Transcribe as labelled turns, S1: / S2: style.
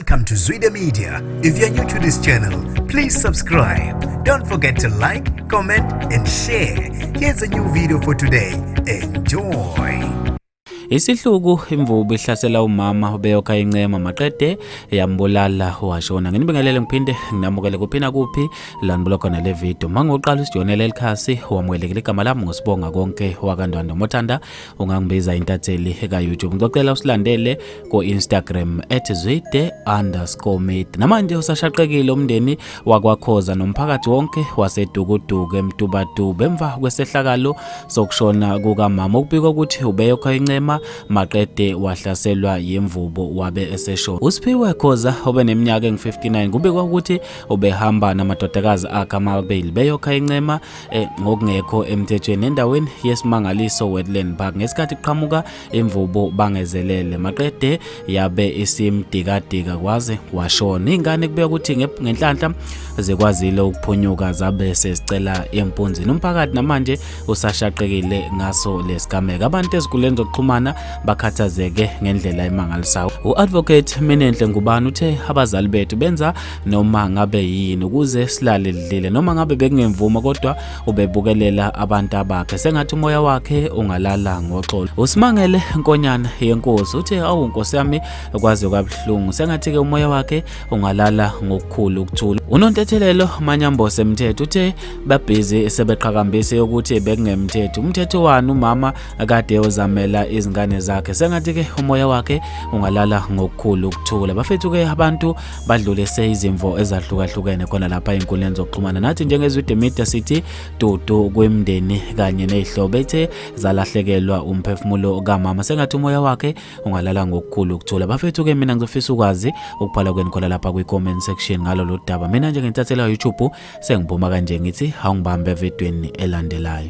S1: Welcome to Zwida Media. If you're new to this channel, please subscribe. Don't forget to like, comment, and share. Here's a new video for today. Enjoy.
S2: Isihluku imvubu ihlasela umama obeyokha incema maqede yambulala washona. Nginibingelele ngiphinde nginamukele kuphi nakuphi la nibuka khona le video. Mangoqala usijonele elikhasi wamukelekile igama lami ngosibonga konke wakaNdwandwe Mothanda ungangibiza intatheli ka-YouTube. Ngicela usilandele ku-Instagram @zwide_media. Namanje usashaqekile umndeni wakwaKhoza nomphakathi wonke waseDukuduku eMtubatuba emva kwesehlakalo sokushona kukamama okubikwa ukuthi ubeyokha incema maqede wahlaselwa yimvubu wabe eseshona. USiphiwe Khoza obeneminyaka engu-59 kubikwa ukuthi ubehamba namadodakazi akhe amabili beyokha incema ngokungekho emthethweni endaweni yeSimangaliso Wetland Park ngesikhathi kuqhamuka imvubu bangezelele maqede yabe isimdikadika kwaze washona. Ingane kubeka ukuthi ngenhlanhla zikwazile ukuphunyuka zabe sezicela empunzini. Umphakathi namanje usashaqekile ngaso lesigameko. Abantu ezinkundleni zokuxhumana bakhathazeke ngendlela emangalisayo. U-Advocate Minenhle Ngubane uthe abazali bethu benza noma ngabe yini ukuze silale lidlile noma ngabe bekungemvumo kodwa ubebukelela abantu abakhe sengathi umoya wakhe ungalala ngoxolo. Usimangele Nkonyana yenkosi uthe awu nkosi yami kwaze kwabuhlungu sengathi-ke umoya wakhe ungalala ngokukhulu ukuthula. Unontethelelo Manyambose Mthetho uthe babhizi sebeqhakambise ukuthi bekungemthetho umthetho wani umama kade ozamela izingane zakhe sengathi-ke umoya wakhe ungalala ngokukhulu ukuthula. Bafethu-ke abantu badlulise izimvo ezahlukahlukene khona lapha ey'nkundleni zokuxhumana nathi njengeZwide Media sithi dudu kwimndeni kanye ney'hlobo ethe zalahlekelwa umphefumulo kamama sengathi umoya wakhe ungalala ngokukhulu ukuthula. Bafethu-ke mina ngizofisa ukwazi ukubhala kwenu khona lapha kwi-comment section ngalolu daba. Mina njengentatheli ka-YouTube sengiphuma kanje ngithi awungibambe evidweni elandelayo.